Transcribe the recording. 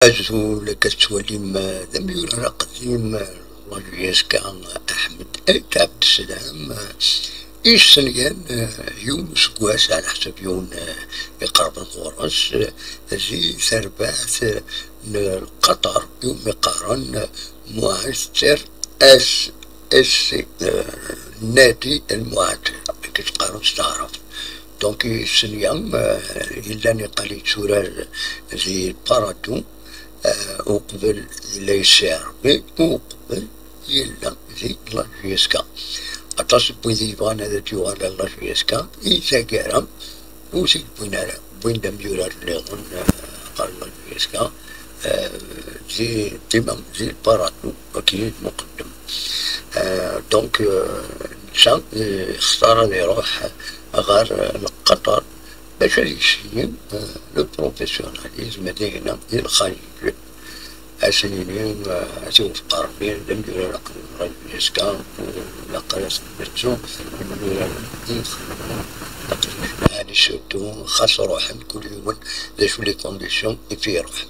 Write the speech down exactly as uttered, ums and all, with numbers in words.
Azul, akka tettwalim, eh, d amyurar aqdim, eh, la J S K, eh, Aḥmed Ayt Abdeslam, eh, isenyan, eh, yiwen useggas, ɛla ḥsab yiwen, eh, iqerben ɣur-s, eh, di terbaɛt, eh, n Qatar, iwumi qqaren, eh, Muɛater S S C, eh, Nadi Lmuɛater, akken qqaren s taɛrabt. Donc, isenya, eh, yellan iqqal yetturar di Parado, eh, uqbel yella yesɛerbi, uqbel yella di la J S K. Aṭas n wid yebɣan ad d-yuɣal ar la J S K, i taggara ur t-id-wwin ara. Wwin-d amyurar nniḍen, eh, ɣer la J S K, eh, di, dima di Parado, akken i d-muqeddem. Eh, donc, eh, netta, eh, ixtar ad iruḥ ɣer, eh, Qatar, bac ad yessin, eh, le professionnalisme dinna di Lxaliǧ. Ad sen-yini, eh, ad t-iwet Ṛebbi, d amyurar aqdim, Ṛebbi yezga, eh, ilaq ad as-nettu, d amyurar aqdim, aqdim, surtout, xas ruḥen, kul yiwen d acu les conditions i fi iruḥen.